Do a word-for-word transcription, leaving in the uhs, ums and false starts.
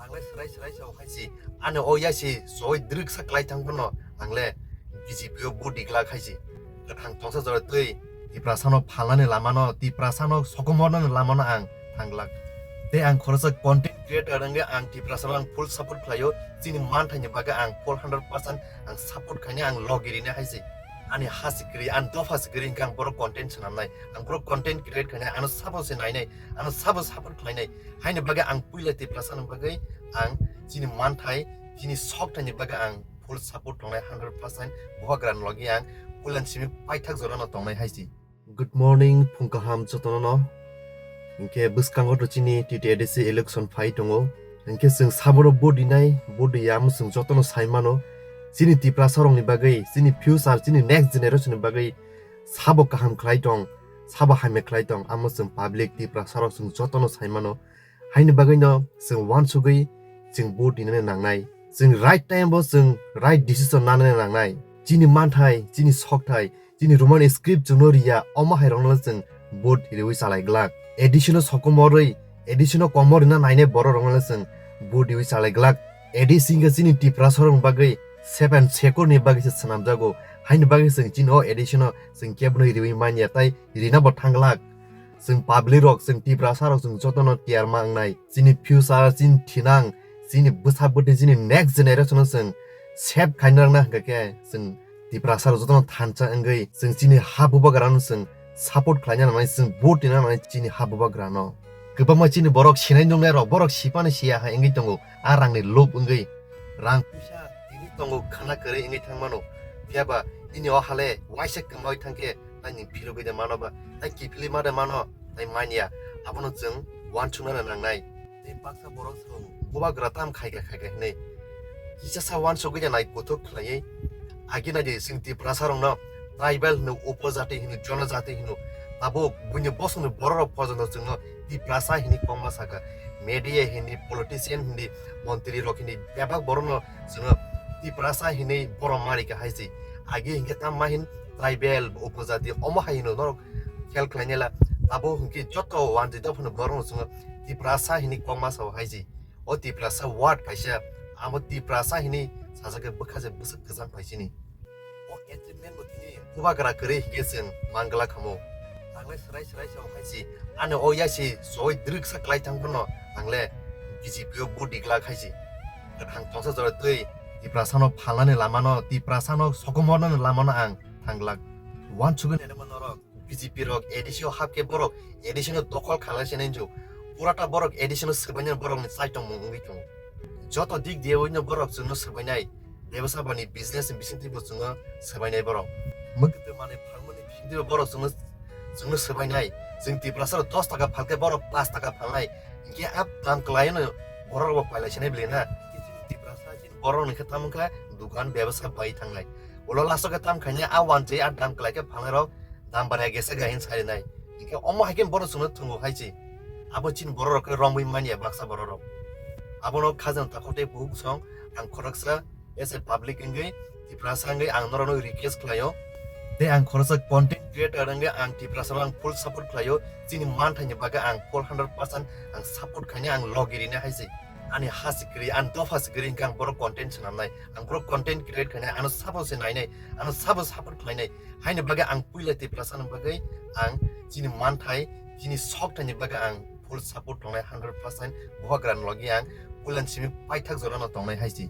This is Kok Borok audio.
Ang le srai srai sao hai si. Ani o ya si soi drik sa klai thang bono. Ang le B J P o budi glak hai si. Kathang thongsa jora twi Tiprasa no phalnani lama no, Tiprasa no sokomornani lama no ang thang glak. Tei ang khoroksa content creator wngwi ang Tiprasa no ang full support khlaio. Chini manthai ni bagwi ang full hundred percent ang support khainai, ang logi rinai hai si. Ani ha si kwrwi, ani dopha si kwrwi hwnkhe ang borok content swnamnai. Ang borok content create khainai, ano sabo se nainai, ano sabo support khlainai. Haini bagwi ang puila Tiprasa ni bagwi ang chini manthai, chini sokthai ni bagwi ang full support tongnai hundred percent. Bubagra ni logi ang puila ni simi paithak jora no tongnai hai si. Good morning, phung kaham jotono no. Hinkhe bwskango to chini T T A D C election phai tongo. Hinkhe chwng sabono vote rinai, vote riya omo chwng jotono sai mano. Chini Tiprasa rokni bagwi, chini future, chini next generation ni bagwi sabo kaham khlai tong, sabo hamya khlai tong, amo chwng public Tiprasa rok chwng jotono sai mano. Haini bagwi no chwng uansugwi chwng vote rinani nangnai. Chwng right time bo chwng right decision nanani nangnai. Chini manthai, chini sokthai, chini Roman script chwngno riya, omo hai rokno chwng vote riwi chalai glak. A D C no sokomorwi, A D C no komor rina nainai borok rokno chwng vote riwi chalai glak. A D C wngkha chini Tiprasa rokni bagwi seven second ni bagwi se swnamjago. Haini bagwi chwng chini o A D C no chwng kebono riwi manya, tai rina bo thang glak. Chwng public rok, chwng Tiprasa rok, chwng jotono tiyar ma wngnai. Chini future, chini thinang, chini bwsa bwtwi, chini next generation no chwng save khaina rwna hwnkha khe chwng Tiprasa rok jotono thansa wngwi chwng chini ha bubagra no chwng support khlaina nangnai, chwng vote rina nangnai chini ha bubagra no. Kwbangma chini borok sinai nungnai rok, borok sipani siya hai wngwi tongo, a rangni lob wngwi. Rang puisa tini tongo khana kwrwi wngwi thang mano. Phiya ba nini o hale waisa kwmawi thang khe tai ni phirogwi de mano ba, tai kiphilwi ma de mano, tai manya. Abono chwng uansukna nangnai. Tei baksa borok chwng bubagra tam khaika khaika hinwi kisa sa uansugwi de nai kuthuk khlaiwi. Agi nai di chwng Tiprasa rokno tribal hino, upojati hino, jonojati hino. Tabuk buini bosongni borok rok porjonto chwngno Tiprasa hinwi kokma saka. Media hinwi, politician hinwi, montri rok hinwi bebak borokno chwngno Tiprasa hinwi borok marika hai se. Agi hinkhe tamma hin tribal, upojati omo hai hino norok khel khlainai la. Abo hinkhe joto wanjwi dophano borokno chwngno Tiprasa hinwi kokma sao hai se. O Tiprasa word kaisa, amo Tiprasa hinwi sajak khe bwkha se bwswk kwchang phaisini. O achievement bo tini bubagra kwrwi hinkhe chwng mangla khamo. Ang le swrai swrai sao hai si, ani o ya si soi drik sa klai thang bono, ang le B J P o budi glak hai si. Kathang thongsa jora twi Tiprasa no phalnani lama no, Tiprasa no sokomornani lama no ang thang glak. Uansugwi nainai ma norok. B J P rok A D C o hap khe borok A D C no dokhol khalai se nai jok. Purata borok A D C no swbainani borokni chai tongmung wngwi tongo. Joto dik diyawi no borok chwngno swbainai. Bebsa bani business ni bisingtwi bo chwngno swbainai borok. Mwkhuitwi manwi phalmani bisingtwi bo borok chwngno, chwngno swbainai. Chwng Tiprasa rok dos taka phalkhe borok pash taka phalnai. Hinkhe a dam kwlai no borok rok bo pailai se nai bwlai na. Hinkhe chwng Tiprasa chini borok ni khe tamo wngkha dukan bebsa bai thangnai. Ulo last o khe tam khainai a wanjwi a dam kwlai khe phalnai rok dam barya gesa gai hin sarinai. Hinkhe omo hai khe borok chwngno thwngo hai se. Abo chini borok rok khe romwi manya baksa borok rok. Abono khajang takhuk tei buhuk song ang khoroksa as a public wngwi Tiprasa wngwi ang norokno request khlaio. Tei ang khoroksa content creator wngwi ang Tiprasa no ang full support khlaio. Chini manthaini bagwi ang full hundred percent ang support khainai, ang logi rinai hai se. Ani ha se kwrwi, ani dopha se kwrwi hinkhe ang borok content swnamnai. Ang borok content create khainai, ano sabo se nainai, ano sabo support khlainai. Haini bagwi ang puila Tiprasa ni bagwi ang chini manthai, chini sokthai ni bagwi ang full support tongnai hundred percent. Bubagra ni logi ang puila ni simi paithak jora no tongnai hai se.